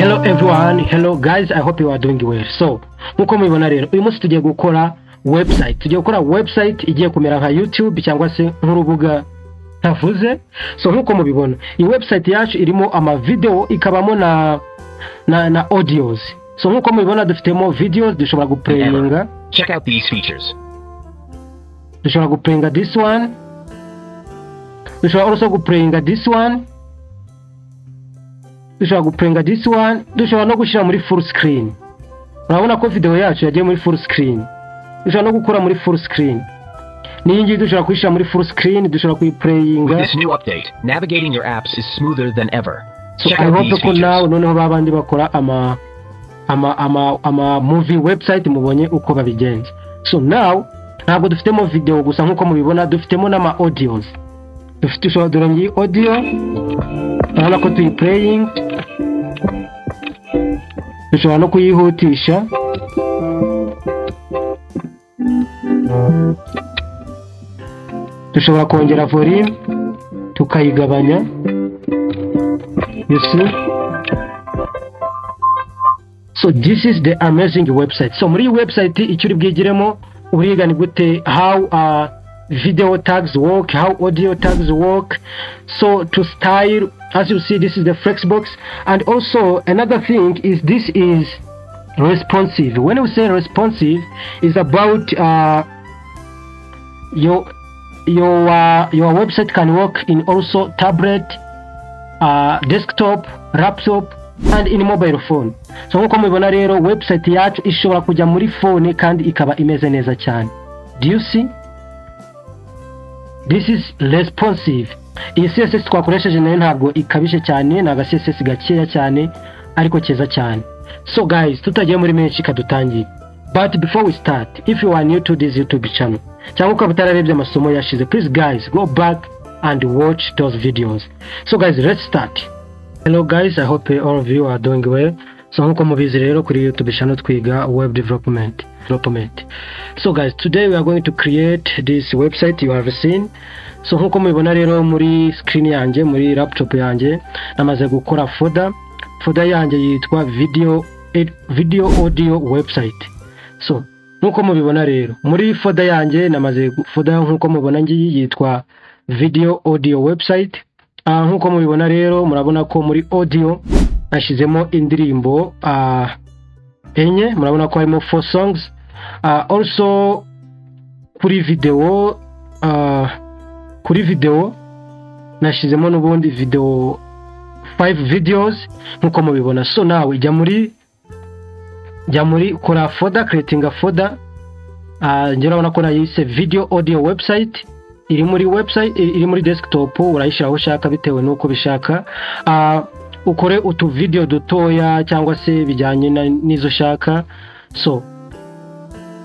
Hello everyone, hello guys, I hope you are doing well. So nkuko mubibona rero, uyu munsi tugiye gukora website. Tugiye gukora website igiye kumera nka YouTube cyangwa se nk'urubuga ntavuze. So nkuko mubibona, iyi website yacu irimo ama video, ikabamo na audios. So nkuko mubibona, dufitemo videos dushobora guplayinga. Check out these features. Dushobora guplayinga this one, dushobora also guplayinga this one, dushobora guplayinga this one, dushobora no gushyira muri full screen. Urabona ko video yacu yagiye muri full screen. Dushobora no gukora muri full screen. N'iyi ngiyi dushobora kuyishyira muri full screen, dushobora kuyiplayinga. With this new update, navigating your apps is smoother than ever. So Check I out hope these ko nawe features. noneho babandi bakora ama movie website mubonye uko babigenza. So now ntabwo dufitemo video gusa, nkuko mubibona dufitemo n'ama audios. Dufite, ushobora, dore ngiyi audio, urabona ko tuyiplaying, dushobora no kuyihutisha, dushobora kongera volume, tukayigabanya, you see. So this is the amazing website. So muri iyi website icyo uri bwigiremo, uriga ni gute how video tags work, how audio tags work, so to style. As you see, this is the flexbox, and also another thing is this is responsive. When we say responsive, is about your website can work in also tablet, desktop, laptop and in mobile phone. So nkuko mubibona rero, website yacu ishobora kujya muri phone kandi ikaba imeze neza cyane. Do you see? This is responsive. Iyi CSS twakoresheje nayo ntabwo ikabije cyane, ni aga CSS gakeya cyane ariko keza cyane. So guys, tutagiye muri menshi, kadutangire. But before we start, if you are new to this YouTube channel cyangwa ukaba utararebye amasomo yashize, please guys, go back and watch those videos. So guys, let's start. Hello guys, I hope all of you are doing well. So nkuko mubizi rero, kuri YouTube channel twiga web development. So guys, today we are going to create this website you have seen. So nkuko mubibona rero muri screen yanjye, muri laptop yanjye, namaze gukora folder. Folder yanjye yitwa video audio website. So nkuko mubibona rero, muri folder yanjye namaze folder, nkuko mubibona ngiyi yitwa video audio website. Nkuko mubibona rero, murabona ko muri audio nashyizemo indirimbo enye, murabona ko harimo four songs. Also kuri video nashyizemo n'ubundi video, five videos nkuko mubibona. So nawe jya muri kora folder, creating a folder. Njye urabona ko nayise video audio website, iri muri website, iri muri desktop. Urayishyira aho ushaka bitewe n'uko ubishaka. Ukore utu video dutoya cyangwa se bijyanye n'izo ushaka. So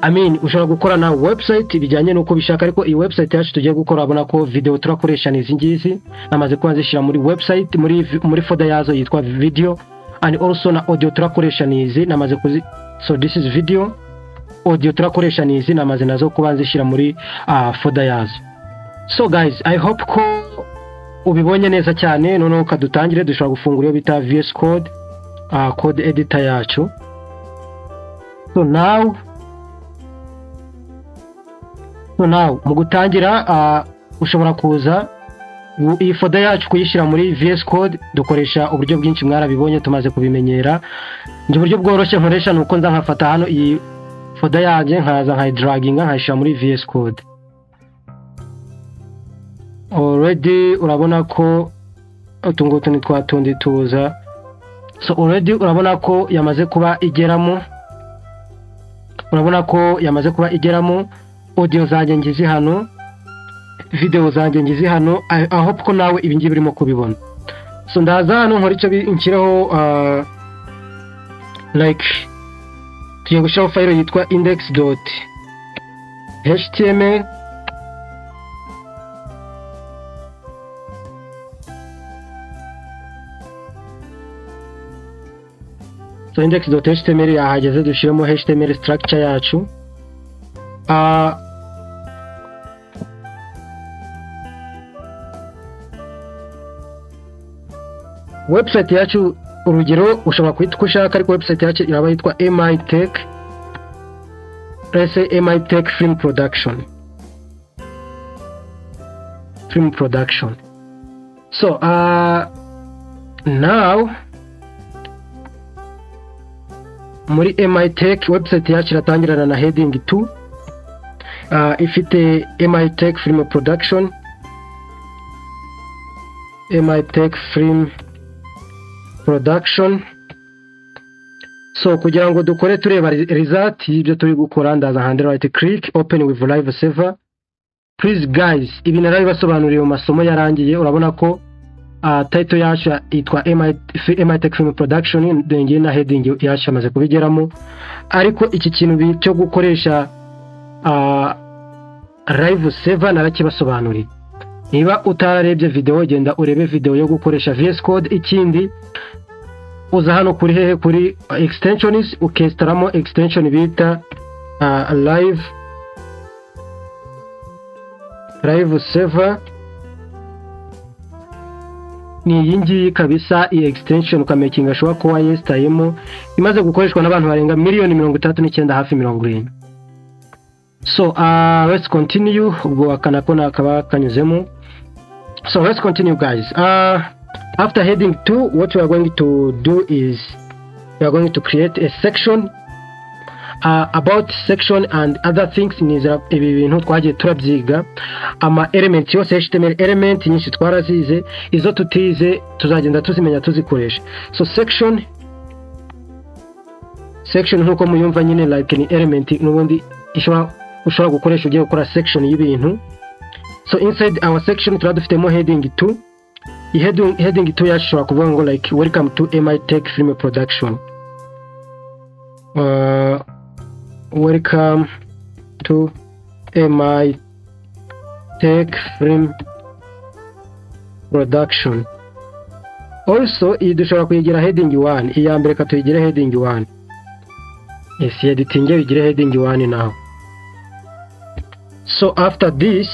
I mean, ushobora gukora na website bijyanye n'uko ubishaka, ariko iyi website yacu tugiye gukora, urabona ko video turakoresha ni izi ngizi, namaze kuba nzishyira muri website, muri folder yazo yitwa video, and also na audio turakoresha ni izi namaze kuzi. So this is video, audio turakoresha ni izi, namaze nazo kuba nzishyira muri folder yazo. So guys, I hope ko ubibonye neza cyane. Noneho kadutangire. Dushobora gufungura iyo bita VS Code, code editor yacu. So now mu gutangira, ushobora kuza iyi folder yacu kuyishyira muri VS Code. Dukoresha uburyo bwinshi, mwarabibonye, tumaze kubimenyera. Njye uburyo bworoshye nkoresha ni uko nza nkafata hano iyi folder yanjye, nkaza nkayidraginga, nkayishyira muri VS Code. Already urabona ko utu ngutu ni twa tundi tuza. So already urabona ko yamaze kuba igeramo, urabona ko yamaze kuba igeramo. Audio zanjye ngizi hano, video zanjye ngizi hano. I hope ko nawe ibi ngibi urimo kubibona. So ndaza hano nkora icyo nshyireho, like tugiye gushyiraho file yitwa index.html. So index.html yahageze, dushyiremo HTML structure yacu. Website yacu Urugero, ushobora kuyita uko ushaka, ariko website yacu iraba yitwa MI Tech, let's say MI Tech Film Production, Film Production. So now muri MI Tech, website yacu iratangirana na heading 2, ifite MI Tech Film Production, MI Tech Film Production. So kugira ngo dukore tureba result y'ibyo turi gukora, ndaza handi right click, open with live server. Please guys, ibi narabibasobanuriye mu masomo yarangiye. Urabona ko title yacu yitwa MI Tech Film Production, ngiye na heading yacu amaze kubigeramo. Ariko iki kintu cyo gukoresha live server narakibasobanuriye. Niba utararebye video, genda urebe video yo gukoresha VS Code. Ikindi, uza hano kuri hehe? Kuri extensions, ukinstallamo extension bita live server. Ni iyi ngiyi kabisa. Iyi extension ukamakinga sure ko wayinstalleyemo. Imaze gukoreshwa n'abantu barenga 69 miliyoni, hafi 70. So let's continue. Ubwo aka nako nakaba kanyuzemo. So let's continue, guys. After heading 2, what we are going to do is we are going to create a section. About section and other things, nizera ibi bintu twagiye turabyiga. Ama element yose, HTML element nyinshi twarazize, izo tutize tuzagenda tuzimenya tuzikoresha. So section, nkuko muyumva nyine, like ni element n'ubundi ishobora ushobora gukoresha ugiye gukora section y'ibintu. So inside our section turaba dufitemo heading 2. Iyi heading 2 yacu ishobora kuvuga ngo like "Welcome to MI Tech Film Production", "Welcome to MI Tech Film Production". Also iyi dushobora kuyigira heading 1. Iya mbere katuyigire heading 1. Yes, editing bigire heading 1 now. So after this,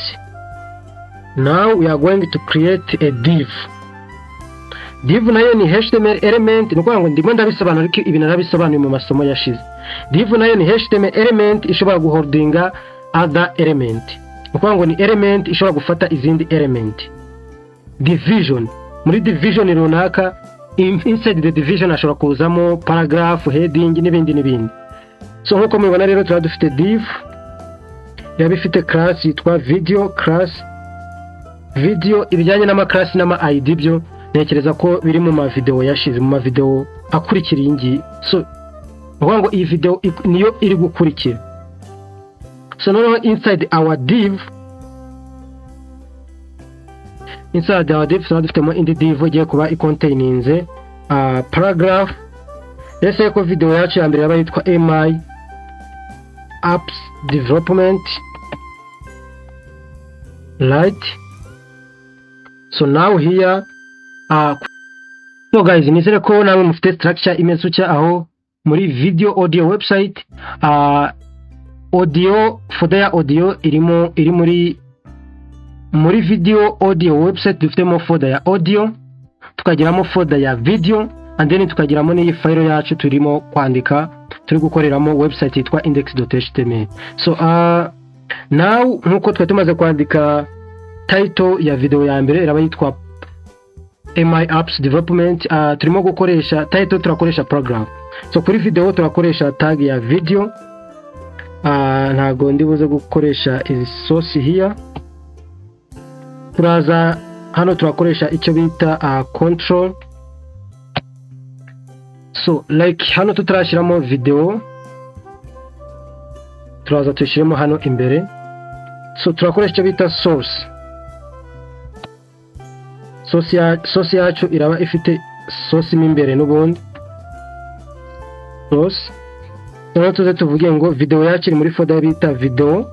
now we are going to create a div. Div nayo ni HTML element. Ni ukuvuga ngo ndimo ndabisobanura, ariko ibi narabisobanuye mu masomo yashize. Div nayo ni HTML element ishobora guholdinga other element. Ni ukuvuga ngo ni element ishobora gufata izindi element. Division, muri division runaka, inside the division hashobora kuzamo paragraph, heading n'ibindi n'ibindi. So nk'uko mubibona rero, tuba dufite div yaba ifite class yitwa video, class video. Ibijyanye n'amaclass n'ama ID byo ntekereza ko biri mu ma video yashize, mu ma video akurikira iyi ngiyi. So ni ukuvuga ngo iyi video niyo iri gukurikira. So noneho inside our div tuba dufitemo indi div igiye kuba icontaininze paragraph. Ese ko video yacu ya mbere yaba yitwa MI Apps Development, right? So now here, so guys, nizere ko namwe mufite structure imeze utya, aho muri video audio website, audio folder ya audio irimo, iri muri video audio website. Dufitemo folder ya audio, tukagiramo folder ya video, and then tukagiramo n'iyi file yacu turimo kwandika, turi gukoreramo website yitwa index.html. So now, nkuko twari tumaze kwandika title ya video ya mbere iraba yitwa MI Apps Development, turimo gukoresha title, turakoresha paragraph. So kuri video turakoresha tag ya video. Ntago ndi buze gukoresha izi source here. Turaza hano, turakoresha icyo bita control. So like hano tutarashyiramo video, turaza tuyishyiremo hano imbere. So turakoresha icyo bita source. Source yacu iraba ifite source mo imbere n'ubundi source. Noneho tuze tuvuge ngo video yacu iri muri folder bita video.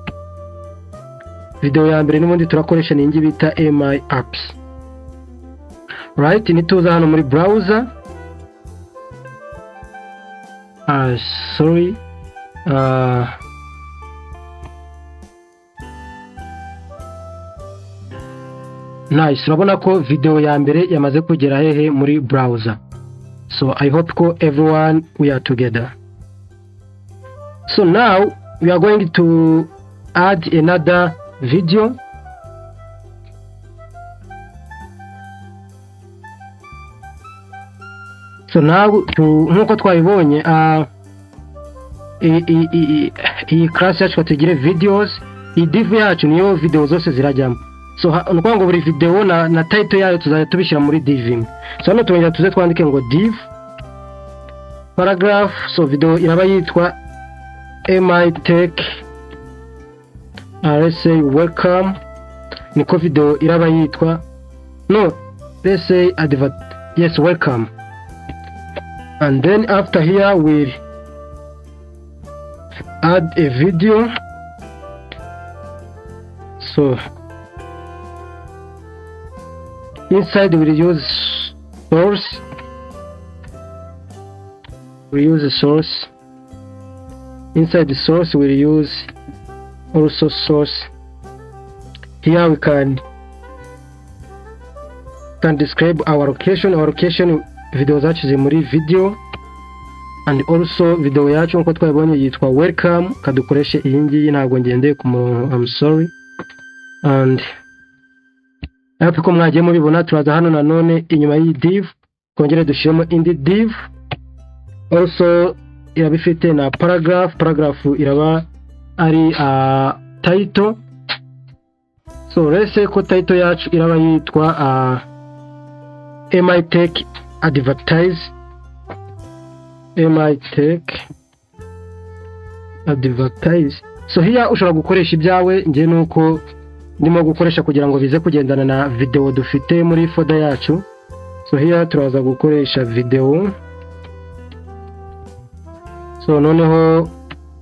Video ya mbere n'ubundi turakoresha ni iyi bita MI Apps, right? Nituza hano muri browser, sorry, nice, urabona ko video ya mbere yamaze kugera hehe? Muri browser. So I hope ko everyone we are together. So now we are going to add another video. So now nkuko twabibonye, iyi class yacu tugire videos, iyi div yacu niyo video zose zirajyamo. So ni ukuvuga ngo buri video na title yayo tuzajya tubishyira muri div imwe. So hano turongera tuze twandike ngo div paragraph. So video iraba yitwa MITech RSA welcome, niko video iraba yitwa. No, let's say advert, yes, welcome. And then after here we'll add a video. So inside we'll use source, we use a source. Inside the source we'll use also source. Here we can describe our location. Our location, video zacu ziri muri video, and also video yacu nkuko twabibonye yitwa welcome. Kadukoreshe iyi ngiyi, ntabwo ngendeye ku murongo, I'm sorry. And I hope ko mwagiye mubibona. Turaza hano nanone inyuma y'iyi div twongere dushyiremo indi div, also iraba ifite na paragraph. Paragraph iraba ari title. So let's say ko title yacu iraba yitwa MITech advertise, MITech advertise. So here ushobora gukoresha ibyawe, njye nuko ndimo gukoresha kugira ngo bize kugendana na video dufite muri folder yacu. So here turaza gukoresha video. So noneho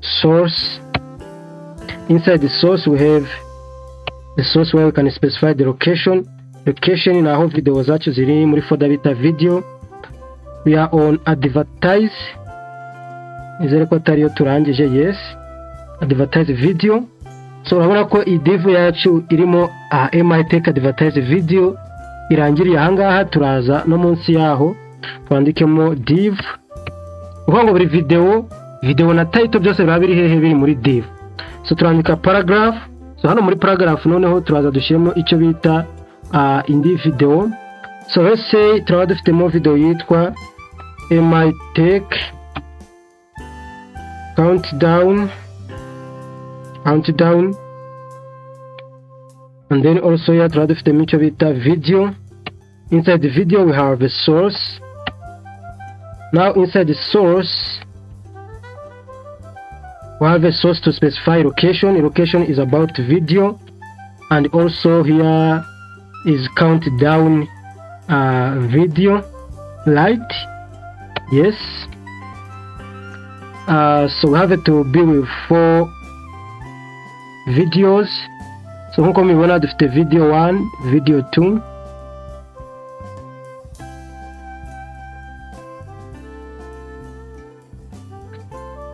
source, inside the source we have the source where we can specify the location. Location ni aho video zacu ziri muri folder bita video. We are on advertise, nizere ko atariyo turangije. Yes, advertise video. So urabona ko iyi div yacu irimo MITech advertise video irangiriye ahangaha. Turaza no munsi yaho twandikemo div, ukuvuga ngo buri video na title byose biba biri hehe? Biri muri div. So turandika paragraph. So hano muri paragraph noneho turaza dushyiremo icyo bita indi video. So let's say turaba dufitemo video yitwa MITech countdown, and then also here turaba dufitemo icyo bita video. Inside the video we have a source. Now inside the source we have a source to specify location. Location is about video, and also here is countdown video light. Yes, so we have it to be with 4 videos. So nkuko mubibona dufite video 1, video 2,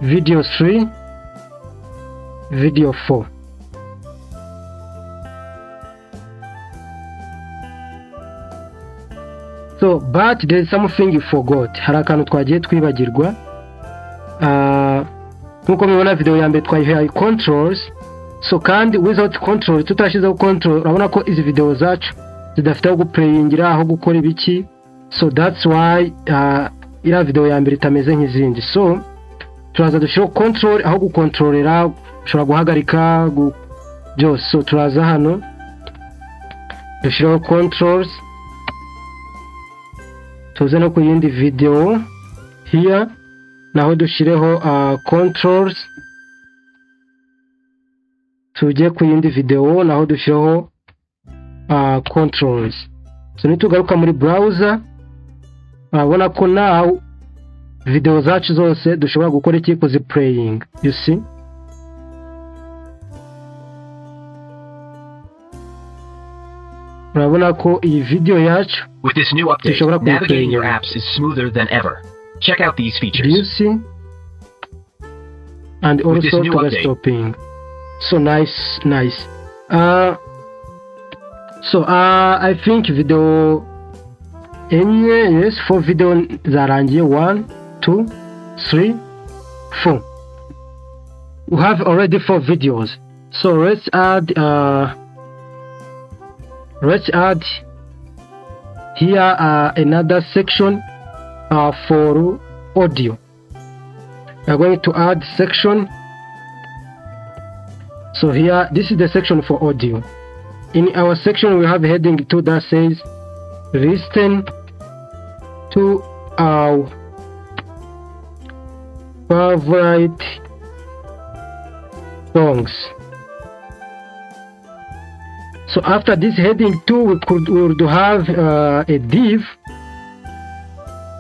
video 3, video 4. So but there is something you forgot. Hari akantu twagiye twibagirwa. Nkuko mubibona video ya mbere twayihaye controls. So kandi without control, tutashyizeho control, urabona ko izi video zacu zidafite aho guplayingira, aho gukora ibiki. So that's why iriya video ya mbere itameze nk'izindi. So turaza dushyiraho control, aho gukontororera, ushobora guhagarika byose. So turaza hano dushyiraho controls, tuze no ku yindi video here naho dushyireho controls, tujye ku yindi video naho dushyireho controls. So nitugaruka muri browser urabona ko now video zacu zose dushobora gukora iki? Kuziplaying, you see. Urabona ko iyi video yacu With this new update, dushobora navigating your kuyiplayinga. Apps is smoother than ever. Check out these Do you features. see? And With this also new to the update. Stopping. So nice, nice. So I think video Enye, yes, four video zarangiye. One, two, three, four. We have already four videos, so let's add here another section for audio. We are going to add section. So here, this is the section for audio. In our section, we have heading 2 that says "Listen to our favorite songs." So after this heading 2, we would have a div.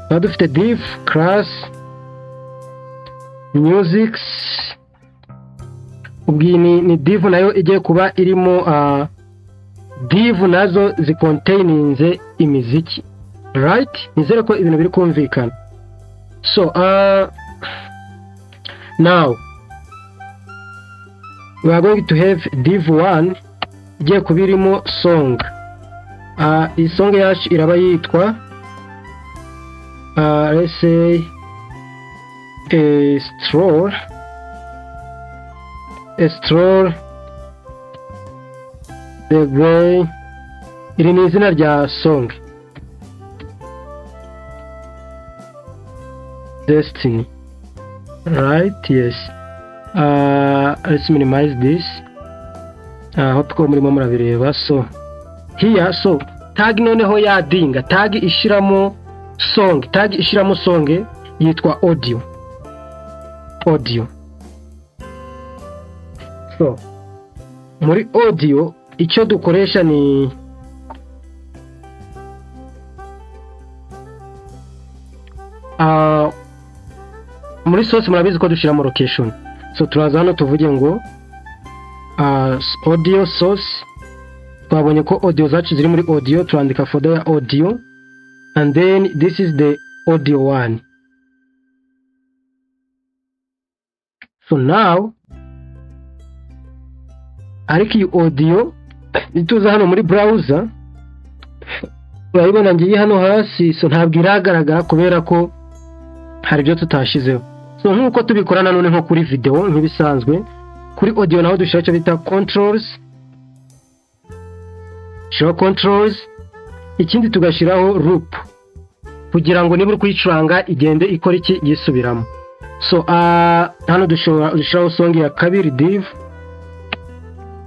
Tuba dufite div class music. Ubwo iyi ni div nayo igiye kuba irimo div nazo zicontaininze imiziki, right? Nizere ko ibintu biri kumvikana. So now we are going to have div 1 igiye kuba irimo song. Iyi song yacu iraba yitwa, let's say, a stroll the gray. Iri ni izina rya song, destiny, right? Yes. Let's minimize this. Hope ko murimo murabireba. So here, so tag noneho yadinga tag ishiramo song, tag ishiramo song yitwa audio. Audio. So muri audio icyo dukoresha ni muri source murabizi ko dushyiramo location. So turaza hano tuvuge ngo audio source. Twabonye ko audio zacu ziri muri audio, turandika folder ya audio, and then this is the audio one. So now, ariko iyi audio nituza hano muri browser urayibona, ngiye hano hasi. So ntabwo iragaragara kubera ko hari ibyo tutashizeho. So nk'uko tubikora nanone nko kuri video nk'ibisanzwe, kuri audio naho dushyiraho icyo bita controls. Shyiraho controls, ikindi tugashyiraho loop kugira ngo niba uri kuyicuranga igende ikora iki? Yisubiramo. So hano dushobora dushyiraho song ya kabiri, div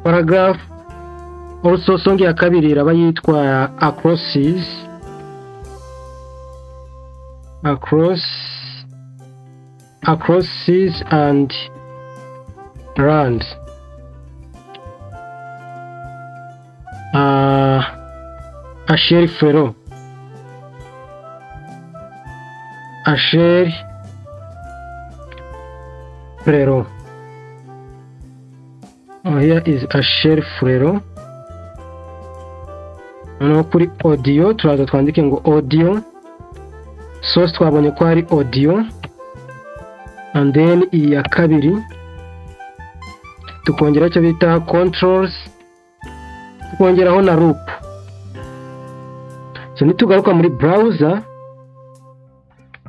paragraph. Also song ya kabiri iraba yitwa Across Seas and Lands, Asher Frero. Asher Frero. Oh, here is Asher Frero. Noneho kuri audio turaza twandike ngo audio source. Twabonye ko ari audio, and then iyi ya kabiri tukongera icyo bita controls, tukongeraho na loop. So nitugaruka muri browser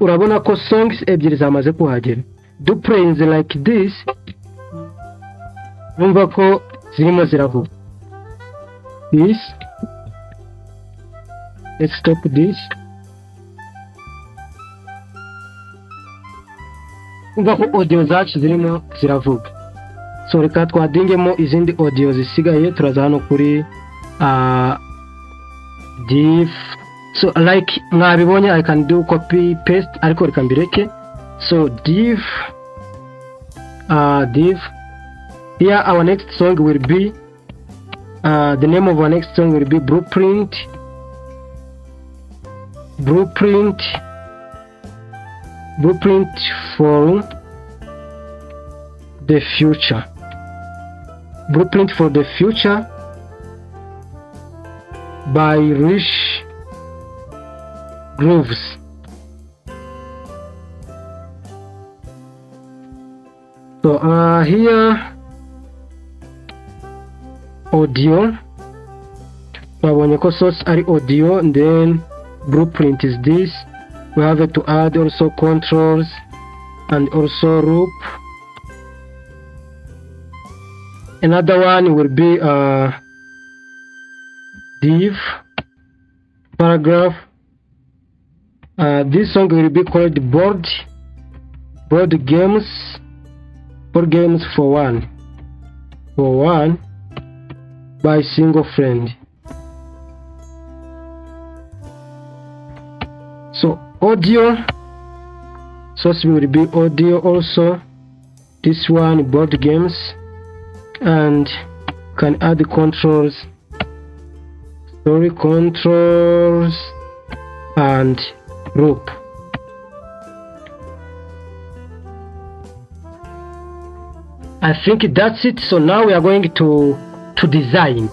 urabona ko songs ebyiri zamaze kuhagera. Duplayinze like this, urumva ko zirimo ziravuga. This, let's stop this. Umva ko audio zacu zirimo ziravuga. So reka twaddingemo izindi audio zisigaye. Turaza hano kuri div. So like mwabibonye, I can do copy paste, ariko reka mbireke. So div here, our next song will be, the name of our next song will be Blueprint for the Future. Blueprint for the Future by Rich Grooves. So here audio, twabonye ko source ari audio, then Blueprint is this. We have to add also controls and also loop. Another one will be div paragraph. This song will be called board games for one by single friend. So audio source will be audio also, this one board games, and can add the controls, story controls and loop. I think that's it. So now we are going to design.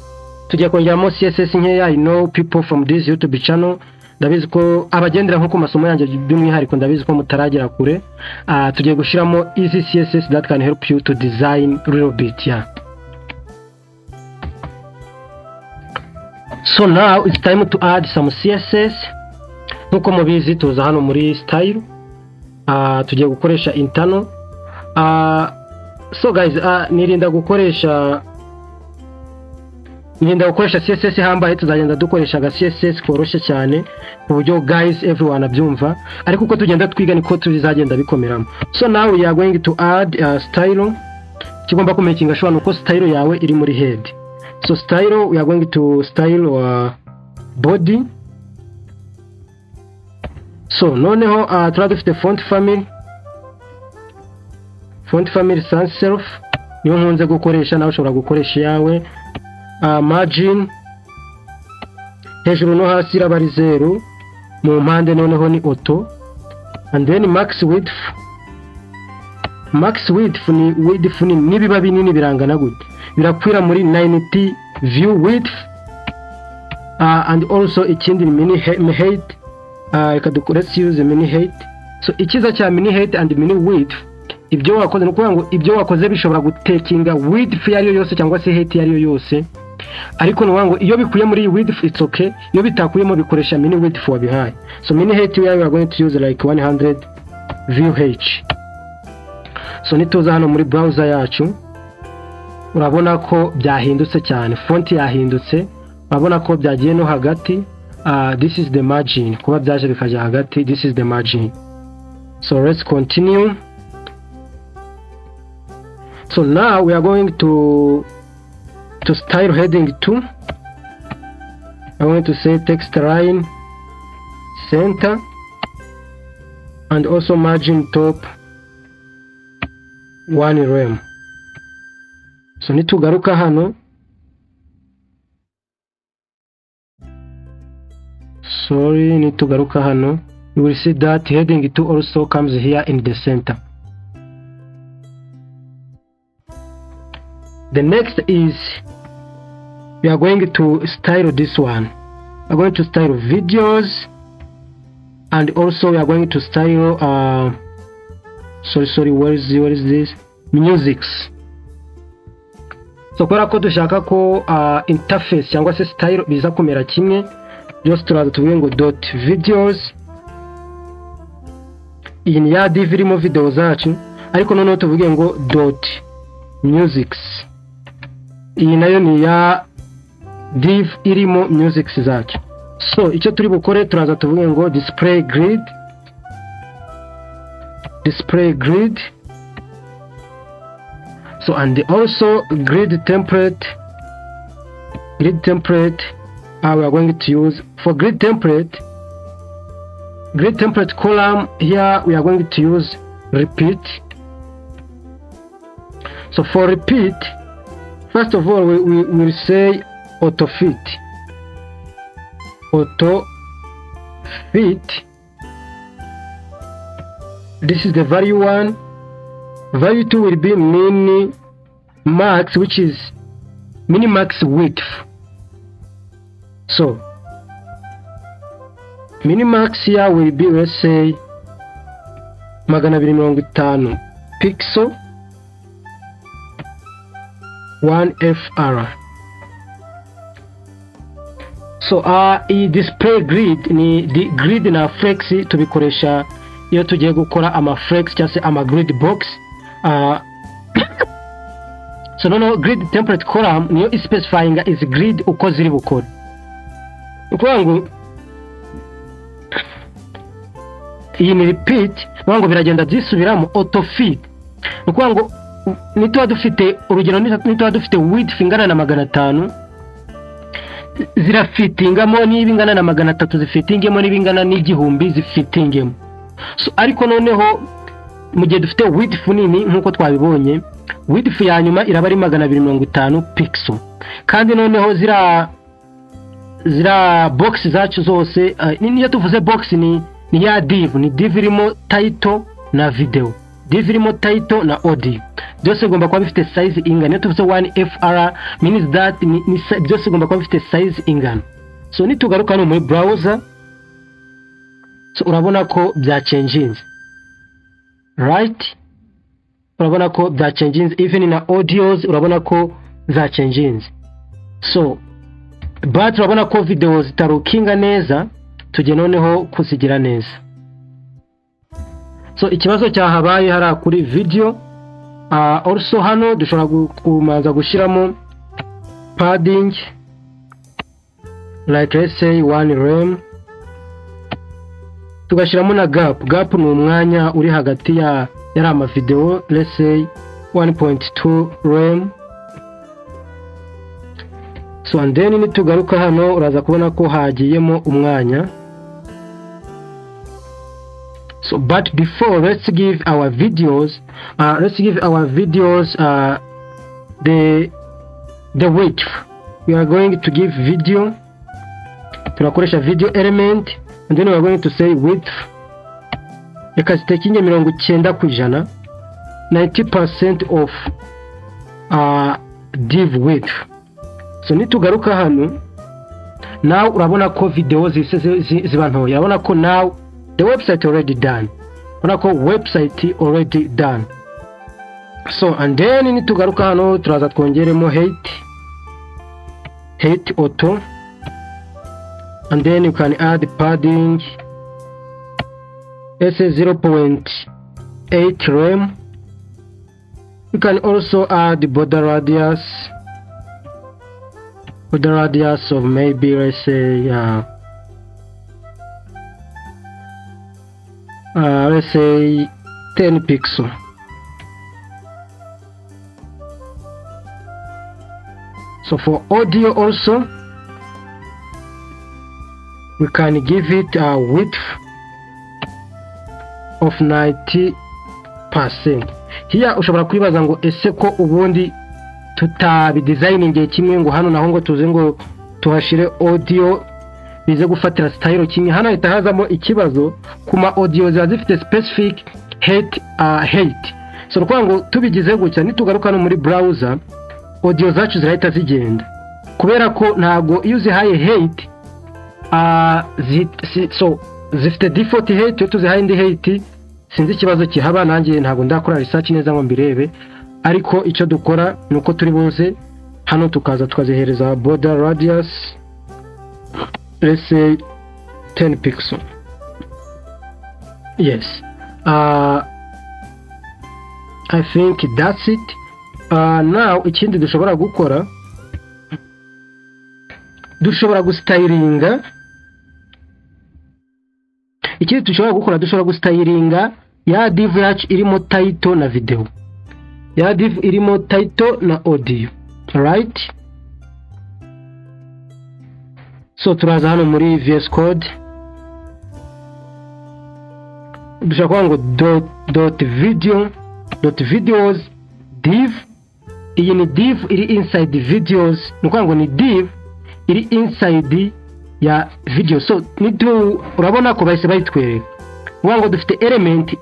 Tugiye kongeramo CSS nkeya. I know people from this YouTube channel, ndabizi ko abagendera nko ku masomo yanjye by'umwihariko, ndabizi ko mutaragera kure. Tugiye gushiramo easy CSS that can help you to design a little bit, yeah. So now it's time to add some CSS. Nkuko mubizi tuza hano muri style, tugiye gukoresha internal. So guys, nirinda gukoresha CSS hambaye, tuzagenda dukoresha ga CSS koroshye cyane ku buryo guys everyone abyumva, ariko uko tugenda twiga niko tuzagenda bikomeramo. So now we are going to add style. Kigomba kumakinga sure nuko style yawe iri muri head. So style, we are going to style body. So noneho turaba dufite font family sans serif niyo nkunze gukoresha, nawe ushobora gukoresha iyawe. Margin hejuru no hasi iraba ari 0, mu mpande noneho ni auto, and then max width. Max width ni width ni nibiba binini birangana gute, birakwira muri 90 view width. And also ikindi ni mini height. Reka let's use mini height. So ikiza cya mini height and mini width, ibyo wakoze ni ukuvuga ngo ibyo wakoze bishobora gutekinga width iyo ariyo yose cyangwa se height iyo ariyo yose, ariko ni ukuvuga ngo iyo bikuye muri width it's okay, iyo bitakuyemo bikoresha mini width wabihaye. So mini height we are going to use like 100 VH. So nituza hano muri browser yacu urabona ko byahindutse cyane, font yahindutse, urabona ko byagiye no hagati. This is the margin, kuba byaje bikajya hagati, this is the margin. So let's continue. So now we are going to style heading 2. I want to say text line center and also margin top 1 rem. So nitugaruka hano, sorry, nitugaruka hano, you will see that heading 2 also comes here in the center. The next is we are going to style this one. We are going to style videos, and also we are going to style sorry where is this musics. So kubera ko dushaka ko interface cyangwa se style biza kumera kimwe, byose turaza tuvuge ngo dot videos, iyi ni ya div irimo video zacu, ariko noneho tuvuge ngo dot musics, iyi nayo ni ya div irimo musics zacu. So icyo turi bukore turaza tuvuge ngo display grid, so and also grid template we are going to use for grid template column here we are going to use repeat. So for repeat, first of all we will say auto fit. This is the value 1. Value 2 will be mini max, which is mini max width. So mini max here will be, let's say, 250 pixel 1 FR. So iyi display grid ni grid na flex tubikoresha iyo tugiye gukora ama flex cyangwa se ama grid box. So noneho grid template column niyo ispecifyinga izi grid uko ziri bukore. Ni ukuvuga ngo iyi ni repeat, ni ukuvuga ngo biragenda byisubiramo autofit. Ni ukuvuga ngo nituba dufite urugero, nituba dufite width ingana na 500 zirafitingamo, niba ingana na 300 zifitingemo, niba ingana n'1000 zifitingemo. So ariko noneho mu gihe dufite width nini nk'uko twabibonye, width ya nyuma iraba ari 250 pixel. Kandi noneho zira box zacu zose, niyo tuvuze box ni ya div, ni div irimo title na video, div irimo title na audio, byose bigomba kuba bifite size ingana. Iyo tuvuze 1 fr means that ni byose bigomba kuba bifite size ingana. So nitugaruka hano muri browser, so urabona ko byachanginze, right? Urabona ko byachanginze, even na audios urabona ko zachanginze. So but urabona ko video zitarukinga neza, tujye noneho kuzigira neza. So ikibazo cyahabaye hariya kuri video, also hano dushobora kumanza gushyiramo padding, like let's say 1 rem, tugashyiramo na gap. Gap ni umwanya uri hagati ya yari amavideo, let's say 1.2 rem. So and then nitugaruka hano uraza kubona ko hagiyemo umwanya. So but before, let's give our videos the width. We are going to give video, turakoresha video element, and then we are going to say width, reka zitekinge 90%, 90% of div width. So nitugaruka hano now urabona ko video zise ziba ntoya. Urabona ko now the website already done, urabona ko website already done. So and then nitugaruka hano turaza twongeremo height, height auto, and then you can add padding, let's say 0.8 rem. You can also add border radius, border radius of maybe let's say let's say 10 pixel. So for audio also we can give it a width of 90%. Here ushobora kwibaza ngo ese ko ubundi tutabidesigningiye kimwe, ngo hano naho ngo tuze ngo tuhashire audio bize gufatira style kimwe? Hano hahita hazamo ikibazo ku ma audio, ziba zifite specific height. So ni ngo tubigize gutya, nitugaruka no muri browser audio zacu zirahita zigenda, kubera ko ntabwo iyo uzihaye height, so zifite default height. Iyo tuzihaye indi height sinzi ikibazo kihaba, nanjye ntabwo ndakora research neza ngo mbirebe. Ariko icyo dukora ni uko turi buze hano tukaza tukazihereza border radius, let's say 10 pixel. Yes, I think that's it. Now ikindi dushobora gukora, dushobora gustylinga, ikindi dushobora gukora, dushobora gustylinga ya div yacu irimo title na video, ya div irimo title na audio, right? So turaza hano muri VS Code, dushobora kuvuga ngo dot dot video dot videos div. Iyi ni div iri inside videos, ni ukuvuga ngo ni div iri inside ya video. So nitu urabona ko bahise bayitwereka, uvuga ngo dufite element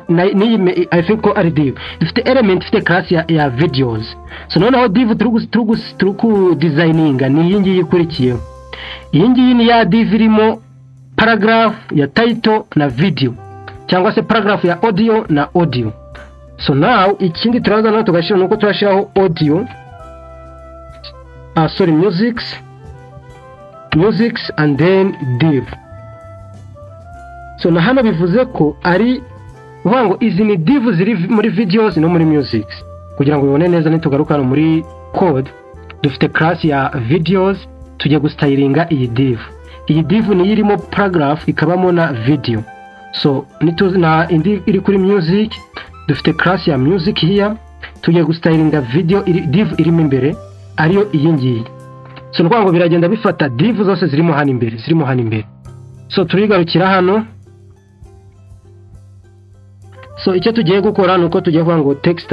n'iyi, I think ko ari div, dufite element ifite class ya videos. So noneho div turi ku designinga ni iyi ngiyi ikurikiyeho. Iyi ngiyi ni ya div irimo paragraph ya title na video, cyangwa se paragraph ya audio na audio. So now ikindi turaza naho tugashyira nuko turashyiraho audio, sorry, musics. Musics and then div. So na hano bivuze ko ari uvuga ngo izi ni div ziri muri videos no muri musics. Kugira ngo ubibone neza, nitugaruka hano muri code, dufite class ya videos, tugiye gustylinga iyi div. Iyi div niyo irimo paragraph, ikabamo na video. So nituzi na indi iri kuri music, dufite class ya music here, tugiye gustylinga video iri, div irimo imbere, ariyo iyi ngiyi. So ni ukuvuga ngo biragenda bifata div zose zirimo hano imbere, zirimo hano imbere. So turigarukira hano. So icyo tugiye gukora ni uko tugiye kuvuga ngo text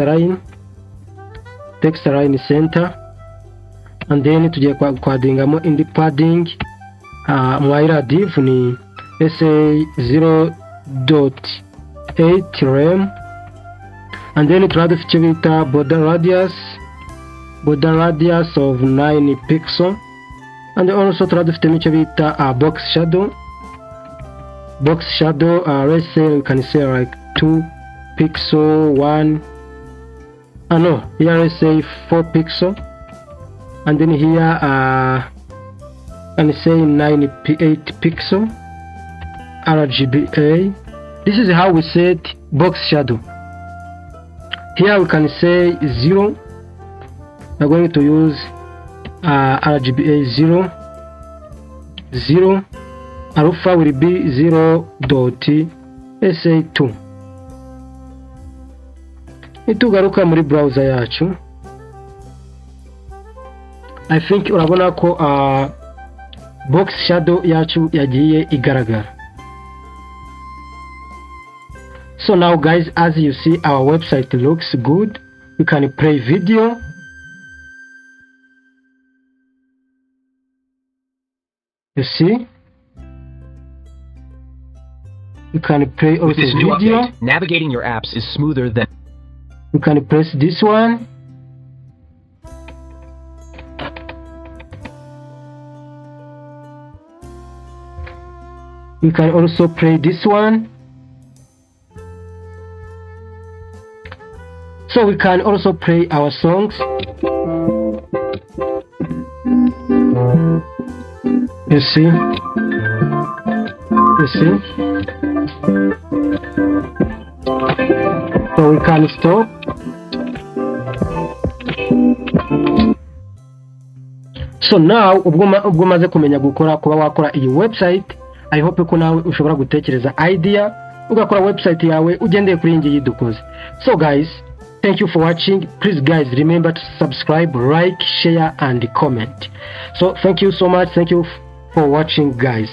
align center, and then tugiye kwaddingamo indi padding mwa iriya div ni sa 0.8 rem, and then turaba dufite icyo bita border radius of 9 pixel, and also turaba dufitemo icyo bita box shadow, let's say we can say like 2 pixel, 1, no, here let's say 4 pixel, and then here can say 9 8 pixel RGBA. This is how we set box shadow. Here we can say 0. We're going to use RGBA 0 0, alpha will be 0 dot sa2. Nitugaruka muri browser yacu, I think urabona ko box shadow yacu yagiye igaragara. So now guys, as you see, our website looks good. We can play video. You see, you can play also With this new video. Update, navigating your apps is smoother than You can press this one. You can also play this one. So we can also play our songs. You see, you see. So we can stop. So now ubwo umaze kumenya gukora, kuba wakora iyi website, I hope ko nawe ushobora gutekereza idea ugakora website yawe ugendeye kuri iyi ngiyi dukoze. So guys, thank you for watching. Please guys, remember to subscribe, like, share and comment. So thank you so much. Thank you for watching, guys.